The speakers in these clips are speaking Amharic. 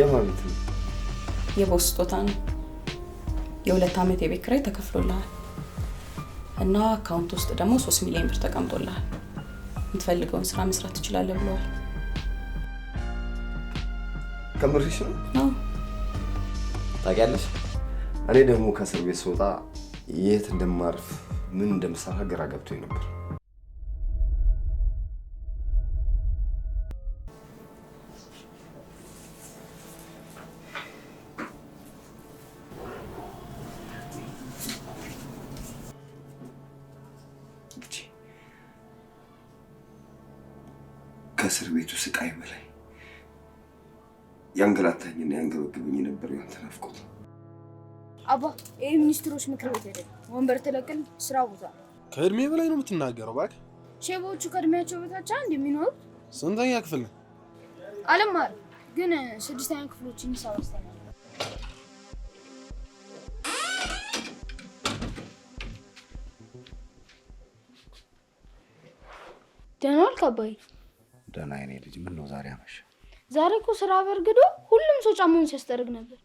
የማን ቤት ነው? የ boss ስጦታ ነው። የ2 ዓመት የቤት ኪራይ ተከፍሎልሃል እና account ውስጥ ደግሞ 3 ሚሊዮን ብር ተቀምጦልሃል። የምትፈልገውን ስራ መስራት ትችላለህ ብለዋል። ከምርሽ ነው? አዎ። ታውቂያለሽ፣ እኔ ደግሞ ከእስር ቤት ስወጣ የት እንደማርፍ፣ ምን እንደምሰራ ግራ ገብቶኝ ነበር። ከእስር ቤቱ ስቃይ በላይ ያንገላታኝና ያንገበግበኝ የነበረው ያንተ ናፍቆት። አባ፣ ይህ ሚኒስትሮች ምክር ቤት አይደለም። ወንበር ተለቅል ስራ ቦታ ነው። ከእድሜ በላይ ነው የምትናገረው። እባክህ። ሼቦቹ ከእድሜያቸው በታች አንድ የሚኖሩት። ስንተኛ ክፍል ነው? አልማርም፣ ግን ስድስተኛ ክፍሎችን ሂሳብ አስተምራለሁ። ደህና ዋልክ አባዬ? ደህና የኔ ልጅ። ምን ነው ዛሬ አመሸ? ዛሬ እኮ ስራ በርግዶ ሁሉም ሰው ጫማውን ሲያስጠርግ ነበር።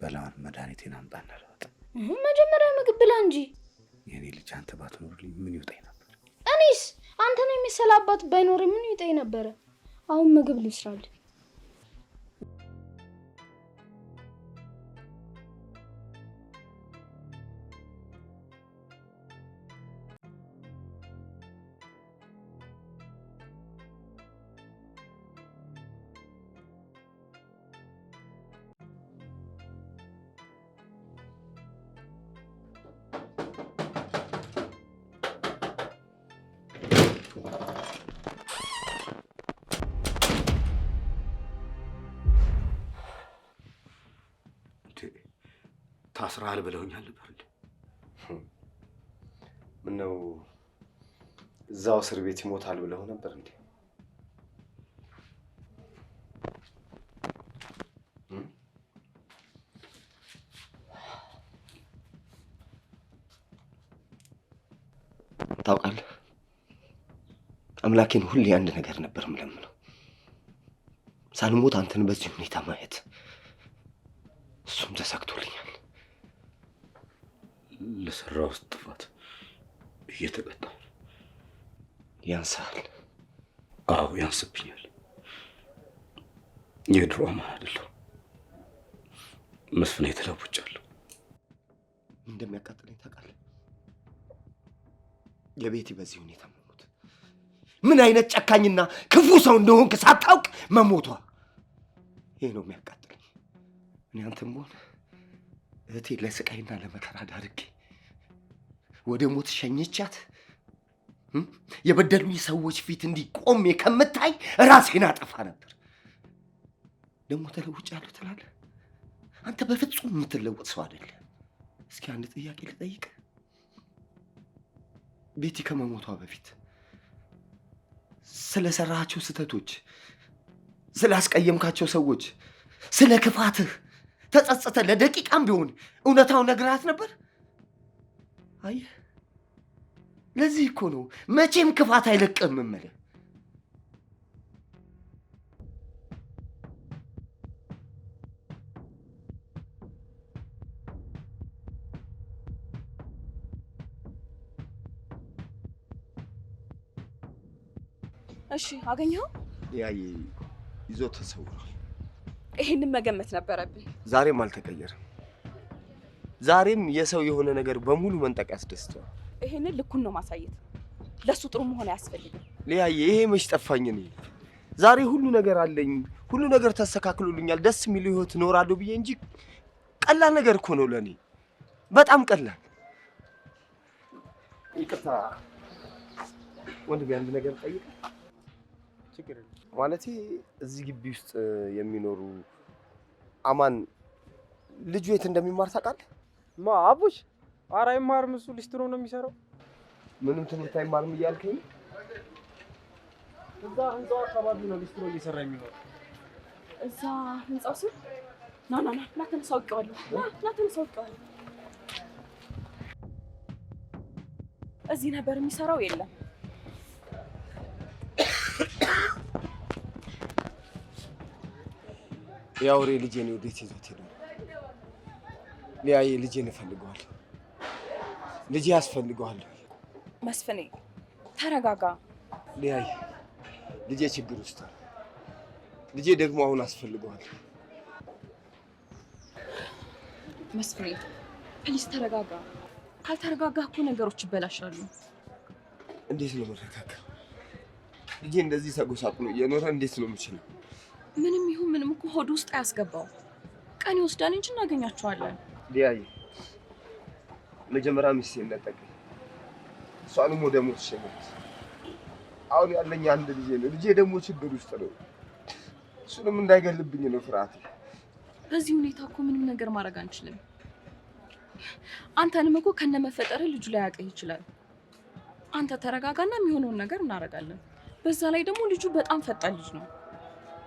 በላውን መድኃኒቴን አምጣና ልወጣ። መጀመሪያ ምግብ ብላ እንጂ። የኔ ልጅ፣ አንተ ባትኖርልኝ ምን ይውጠኝ ነበር? እኔስ አንተን የመሰለ አባት ባይኖር ምን ይውጠኝ ነበረ? አሁን ምግብ ልስራልህ። እንዴ፣ ታስረሃል ብለውኛል ነበር እንዴ? ምነው እዛው እስር ቤት ይሞታል ብለው ነበር እንዴ? ታውቃለህ፣ አምላኬን ሁሌ አንድ ነገር ነበር የምለምነው፣ ሳልሞት አንተን በዚህ ሁኔታ ማየት። እሱም ተሳክቶልኛል። ለሰራሁት ጥፋት እየተቀጣሁ ነው። ያንሳል። አዎ ያንስብኛል። የድሮ አማን አይደለሁም። መስፍኔ፣ ተለውጫለሁ። ምን እንደሚያቃጥለኝ ታውቃለህ? የቤቲ በዚህ ሁኔታ መሞት፣ ምን አይነት ጨካኝና ክፉ ሰው እንደሆንክ ሳታውቅ መሞቷ፣ ይሄ ነው የሚያቃጥለኝ። እኔ አንተም ብሆን እህቴ ለስቃይና ለመከራ ዳርጌ ወደ ሞት ሸኝቻት የበደሉኝ ሰዎች ፊት እንዲህ ቆሜ ከምታይ ራሴን አጠፋ ነበር። ደግሞ ተለውጫለሁ ትላለህ። አንተ በፍጹም የምትለወጥ ሰው አይደለም። እስኪ አንድ ጥያቄ ልጠይቅ። ቤቲ ከመሞቷ በፊት ስለሰራሃቸው ስህተቶች፣ ስላስቀየምካቸው ሰዎች፣ ስለ ክፋትህ ተጸጽተህ ለደቂቃም ቢሆን እውነታውን ነግረሃት ነበር? አየህ፣ ለዚህ እኮ ነው መቼም ክፋት አይለቅም የምልህ። እሺ፣ አገኘኸው? ያይ ይዞ ተሰውሯል። ይሄንን መገመት ነበረብን። ዛሬም አልተቀየረም። ዛሬም የሰው የሆነ ነገር በሙሉ መንጠቅ ያስደስተዋል። ይሄንን ልኩን ነው ማሳየት። ለሱ ጥሩ መሆን አያስፈልግም። ሊያዬ፣ ይሄ መች ጠፋኝ እኔ። ዛሬ ሁሉ ነገር አለኝ፣ ሁሉ ነገር ተስተካክሎልኛል፣ ደስ የሚል ህይወት እኖራለሁ ብዬ እንጂ ቀላል ነገር እኮ ነው ለእኔ፣ በጣም ቀላል። ይቅርታ ወንድሜ፣ አንድ ነገር ጠይቅ። ችግር የለም። ማለቴ እዚህ ግቢ ውስጥ የሚኖሩ አማን ልጁ የት እንደሚማር ታውቃለህ? ማ አቡሽ? ኧረ አይማርም፣ እሱ ሊስትሮ ነው የሚሰራው። ምንም ትምህርት አይማርም እያልከኝ? እዛ ህንፃው አካባቢ ነው ሊስትሮ እየሰራ የሚኖረው። እዛ ህንጻው ስር። ና ና ና ና፣ ተነሳ፣ አውቄዋለሁ። ና ና፣ ተነሳ፣ አውቄዋለሁ። እዚህ ነበር የሚሰራው። የለም። የአውሬ ልጄን ወዴት ይዞት ሄደ? ሊያዬ ልጄን እፈልገዋለሁ። ልጄ ያስፈልገዋል። መስፍኔ ተረጋጋ። ሊያዬ ልጄ ችግር ውስጥ ነው። ልጄ ደግሞ አሁን አስፈልገዋል። መስፍኔ please ተረጋጋ። ካልተረጋጋ እኮ ነገሮች ይበላሻሉ። እንዴት ነው መረጋጋ? ልጄ እንደዚህ ተጎሳቁሎ እየኖረ እንዴት ነው የምችለው? ምንም ይሁን ምንም እኮ ሆድ ውስጥ አያስገባው። ቀን ይወስዳል እንጂ እናገኛቸዋለን። ሊያዬ መጀመሪያ ሚስቴን ነጠቀኝ፣ እሷንም ወደ ሞት ሸኛት። አሁን ያለኝ አንድ ልጄ ነው። ልጄ ደግሞ ችግር ውስጥ ነው። እሱንም እንዳይገልብኝ ነው ፍርሃቴ። በዚህ ሁኔታ እኮ ምንም ነገር ማድረግ አንችልም። አንተንም እኮ ከነመፈጠርህ ልጁ ላይ ያቀህ ይችላል። አንተ ተረጋጋና የሚሆነውን ነገር እናደርጋለን። በዛ ላይ ደግሞ ልጁ በጣም ፈጣን ልጅ ነው።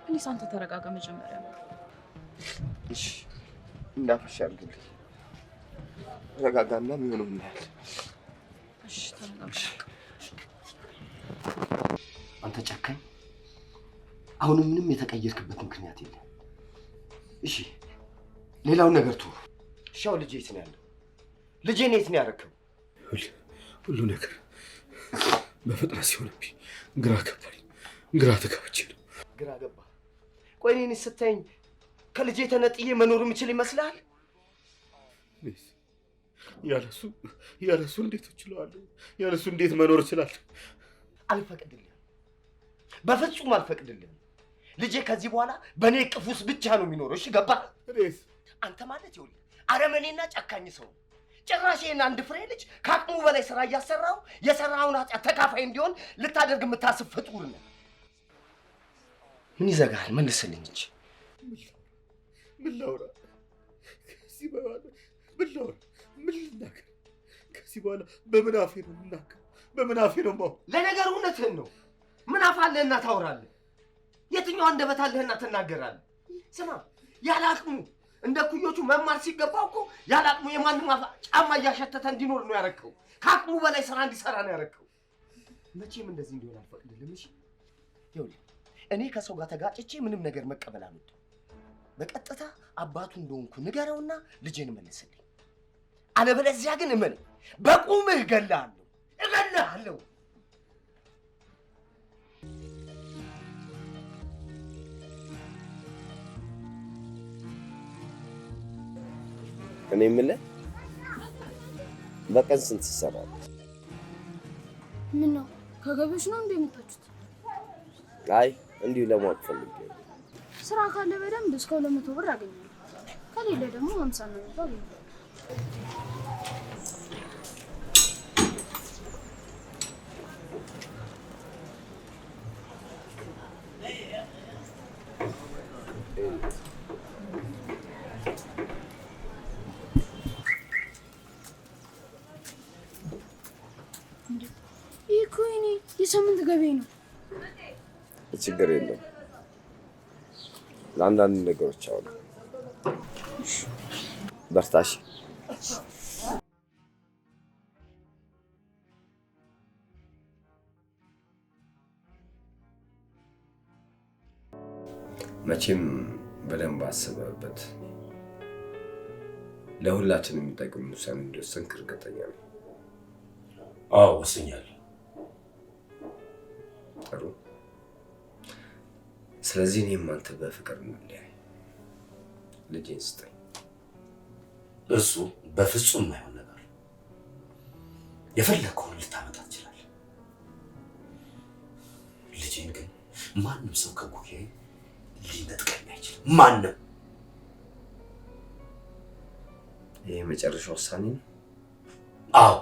Please አንተ ተረጋጋ መጀመሪያ። እሺ እንዳፍሽ አድርግልኝ። ተረጋጋና የሚሆነውን እናያለን። እሺ ተረጋጋ። አንተ ጨካኝ፣ አሁንም ምንም የተቀየርክበት ምክንያት የለም። እሺ ሌላውን ነገር ተወው። እሺ አሁን ልጄ የት ነው ያለው? ልጄን የት ነው ያደረከው? ሁሉ ነገር በፍጥነት ሲሆንብኝ ግራ ገባኝ። ግራ ተጋብቼ ነው። ግራ ገባ። ቆይ እኔን ስታየኝ ከልጄ ተነጥዬ መኖር የምችል ይመስልሃል? ያለሱ እንዴት እችላለሁ? ያለሱ እንዴት መኖር እችላለሁ? አልፈቅድልህም፣ በፍጹም አልፈቅድልህም። ልጄ ከዚህ በኋላ በእኔ እቅፍ ውስጥ ብቻ ነው የሚኖረው። እሺ ገባህ? እኔስ አንተ ማለት ይኸውልህ አረመኔና ጨካኝ ሰው፣ ጭራሽ ይሄን አንድ ፍሬ ልጅ ከአቅሙ በላይ ስራ እያሰራው የሰራውን ኃጢአት ተካፋይ እንዲሆን ልታደርግ የምታስብ ፍጡር ነህ። ምን ይዘጋሃል? መልስልኝ እንጂ። ምን ላውራ? ከዚህ በኋላ ምን ላውራ? ምን ልናገር? ከዚህ በኋላ በምን አፌ ነው የምናገር? በምን አፌ ነው የማወራው? ለነገሩ እውነትህን ነው። ምን አፍ አለህና ታወራለህ? የትኛው አንደበት አለህና ትናገራለህ? ስማ፣ ያለ አቅሙ እንደ ኩዮቹ መማር ሲገባው እኮ ያለ አቅሙ የማንም አፍ ጫማ እያሸተተ እንዲኖር ነው ያረከው። ከአቅሙ በላይ ስራ እንዲሰራ ነው ያረከው። መቼም እንደዚህ እንዲሆን አልፈቅድልህም። እሺ ይኸውልህ፣ እኔ ከሰው ጋር ተጋጭቼ ምንም ነገር መቀበል አልወድም። በቀጥታ አባቱ እንደሆንኩ ንገረውና ልጄን መልስልኝ። አለበለዚያ ግን እመነኝ በቁምህ እገልሃለሁ፣ እገልሃለሁ። እኔ የምልህ በቀን ስንት ትሰራለህ? ምን ነው ከገቢዎች ነው እንዴ የመጣችሁት? አይ እንዲሁ ለማወቅ ፈልጌ ነው። ስራ ካለ በደንብ እስከ 200 ብር አገኛለሁ። ከሌለ ደግሞ 50 ነው አገኛለሁ። ይህ እኮ የእኔ የሳምንት ገቢ ነው። ችግር የለም። ለአንዳንድ ነገሮች አሁን በርታሽ። መቼም በደንብ አስበህበት ለሁላችን የሚጠቅም ውሳኔ እንደወሰንክ እርግጠኛ ነኝ። አዎ ወስኛለሁ። ጥሩ። ስለዚህ እኔም አንተ በፍቅር እንለያይ። ልጄን ስጠኝ። እሱ በፍጹም የማይሆን ነገር። የፈለግከውን ልታመጣ ትችላለህ። ልጄን ግን ማንም ሰው ከጉያዬ ሊነጥቀኝ አይችልም። ማንም። ይህ የመጨረሻ ውሳኔ ነው? አዎ።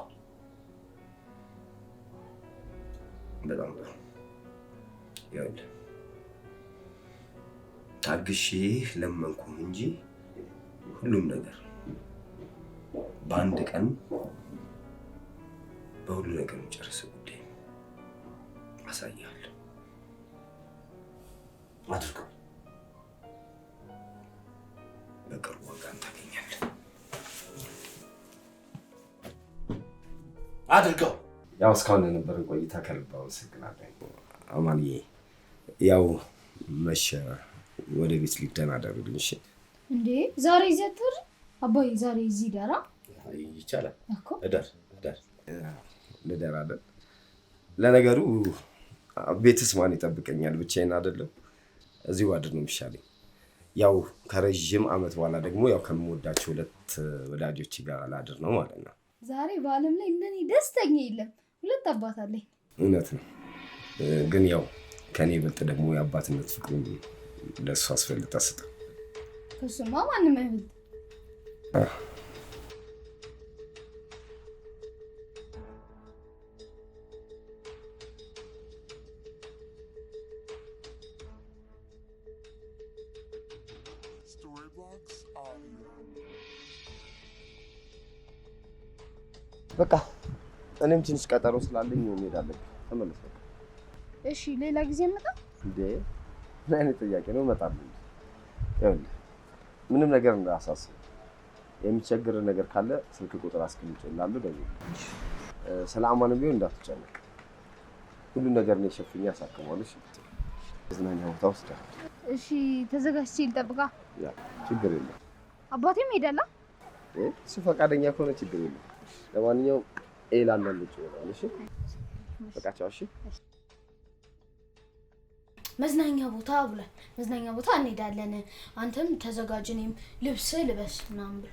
በጣም ጥሩ። ይኸውልህ ታግሼ ለመንኩህ እንጂ ሁሉም ነገር በአንድ ቀን በሁሉ ነገር የሚጨርሰው ጉዳይ ነው። አሳይሃለሁ። አድርገው። በቅርቡ ዋጋን ታገኛለህ። አድርገው። ያው እስካሁን ለነበረን ቆይታ ከልብ አመሰግናለሁ አማንዬ። ያው መሸ፣ ወደ ቤት ሊደናደሩልኝ። እሺ እንዴ ዛሬ እዚህ አትር አባዬ፣ ዛሬ እዚህ ዳራ ይቻላል እኮ እደር እደር ልደር አይደል? ለነገሩ ቤትስ ማን ይጠብቀኛል? ብቻዬን አይደለም። እዚሁ ባድር ነው የሚሻለኝ። ያው ከረዥም ዓመት በኋላ ደግሞ ያው ከምወዳቸው ሁለት ወዳጆች ጋር ላድር ነው ማለት ነው። ዛሬ በዓለም ላይ እንደኔ ደስተኛ የለም። ሁለት አባት አለኝ። እውነት ነው፣ ግን ያው ከኔ ይበልጥ ደግሞ የአባትነት ፍቅሩን ለእሱ አስፈልጣ ስጠው። ከሱማ ማንም አይበልጥ። በቃ እኔም ትንሽ ቀጠሮ ስላለኝ መሄድ አለብኝ። ተመለስ በቃ። እሺ ሌላ ጊዜ መጣ እንዴ? ምን አይነት ጥያቄ ነው? እመጣለሁ። ይኸውልህ ምንም ነገር እንዳያሳስብ፣ የሚቸግር ነገር ካለ ስልክ ቁጥር አስቀምጬልሃለሁ፣ ደውል። ስለ አማንም ቢሆን እንዳትጨነቅ፣ ሁሉን ነገር እኔ ሸፍኜ አሳክመዋለሁ። እሺ መዝናኛ ቦታ ወስደሃል። እሺ ተዘጋጅቼ ልጠብቃ። ያ ችግር የለም። አባቴም ሄዳላ። እሱ ፈቃደኛ ከሆነ ችግር የለም። ለማንኛውም ኤላና ልጅ ይሆናል። እሺ በቃ ቻው። እሺ መዝናኛ ቦታ ብሏል። መዝናኛ ቦታ እንሄዳለን። አንተም ተዘጋጅ፣ እኔም ልብስ ልበስ ምናምን ብሎ።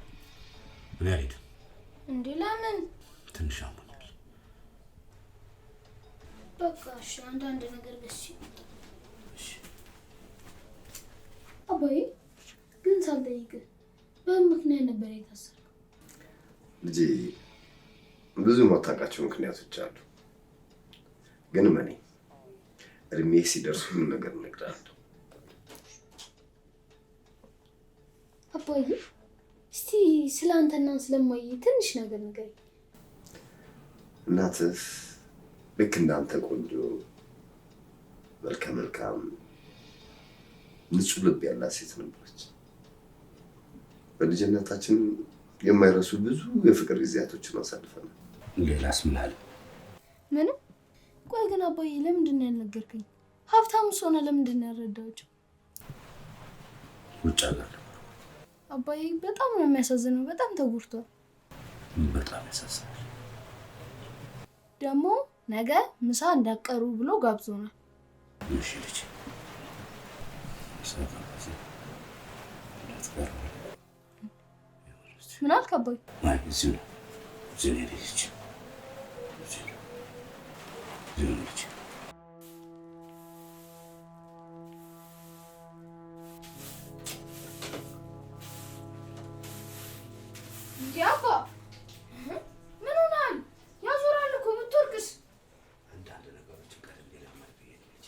እኔ አልሄድም። እንዴ ለምን? ትንሽ አሞኛል። በቃ እሺ፣ አንዳንድ ነገር ገዝቼ። እሺ አባዬ፣ ግን ሳልጠይቅህ በምን ምክንያት ነበር የታሰርከው? ልጄ ብዙ የማታውቃቸው ምክንያቶች አሉ። ግን እመኔ እድሜ ሲደርስ ሁሉ ነገር እነግርሃለሁ። አባዬ እስቲ ስለ አንተና ስለማዬ ትንሽ ነገር ንገረኝ። እናትህ ልክ እንዳንተ ቆንጆ፣ መልከ መልካም፣ ንጹህ ልብ ያላት ሴት ነበረች። በልጅነታችን የማይረሱ ብዙ የፍቅር ጊዜያቶችን አሳልፈናል። ሌላስ ምን አለ? ምንም። ቆይ ግን አባዬ ለምንድን ነው ያልነገርከኝ? ሀብታም ሆነ ለምንድን ነው ያልረዳኋቸው? ውጭ ሀገር ነበር። አባዬ በጣም ነው የሚያሳዝነው። በጣም ተጎድቷል። በጣም ያሳዝናል። ደግሞ ነገ ምሳ እንዳቀሩ ብሎ ጋብዞናል። እሺ ልጅ፣ ምሳ ጋብዘ እንዳትቀሩ። ምን አልክ አባዬ? አይ እዚሁ ነው፣ እዚሁ ነው ልጅ፣ እዚሁ ነው፣ እዚሁ ነው ልጅ። እንዴ አባ ምን ሆናል? ያዞራል እኮ ብትወርቅስ? አንዳንድ ነገሮችን ቀድሜ ልማር ብዬ ነው ልጅ።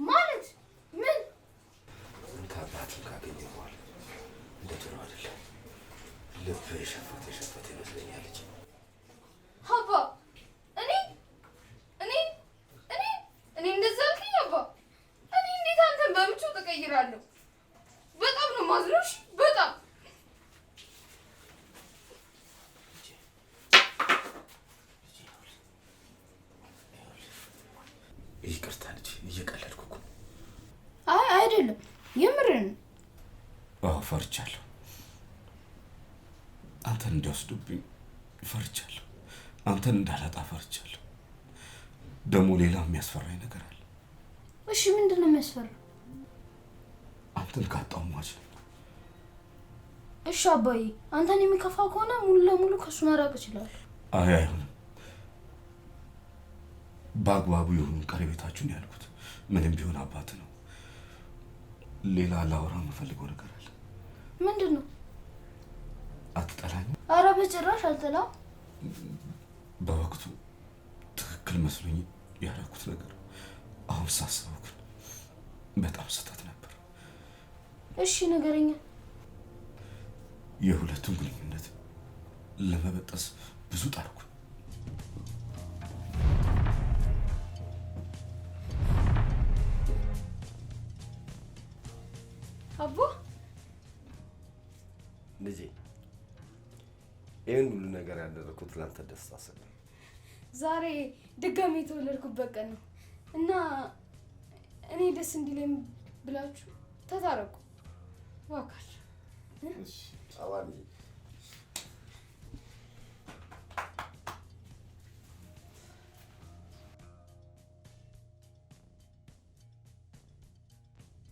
ማለት ምን? ከአባትም ካገኘሁ በኋላ እንደ ድሮ አይደለም። ልብ የሸፈተ የሸፈተ ይመስለኛል ልጅ። አባ እኔ እኔ እኔ እኔ እንደዛ አልከኝ አባ? እኔ እንዴት አንተን በምቾት እቀይራለሁ? በጣም ነው የማዝነው። እሺ በጣም ይቅርታ ልጅ፣ እየቀለድኩ እኮ። አይ አይደለም፣ የምርን ነው። አዎ ፈርቻለሁ። አንተን እንዲወስዱብኝ ፈርቻለሁ። አንተን እንዳላጣ ፈርቻለሁ። ደግሞ ሌላ የሚያስፈራኝ ነገር አለ። እሺ ምንድን ነው የሚያስፈራው? አንተን ካጣሁ ሟች ነኝ። እሺ አባዬ፣ አንተን የሚከፋ ከሆነ ሙሉ ለሙሉ ከእሱ መራቅ እችላለሁ። አይ አይሆንም። በአግባቡ ይሁን ቀረቤታችሁን ያልኩት ምንም ቢሆን አባት ነው። ሌላ ላወራ የምፈልገው ነገር አለ። ምንድን ነው? አትጠላኝም? ኧረ በጭራሽ አልጠላም። በወቅቱ ትክክል መስሎኝ ያደረኩት ነገር አሁን ሳስበው ግን በጣም ስህተት ነበር። እሺ ንገረኛ። የሁለቱን ግንኙነት ለመበጠስ ብዙ ጣርኩ። አቦ ልጄ ይህን ሁሉ ነገር ያደረኩት ለአንተ ደስታ ስል ነው። ዛሬ ድጋሜ የተወለድኩበት ቀን ነው እና እኔ ደስ እንዲለኝ ብላችሁ ተታረቁ እባካችሁ። እሺ አማንዬ፣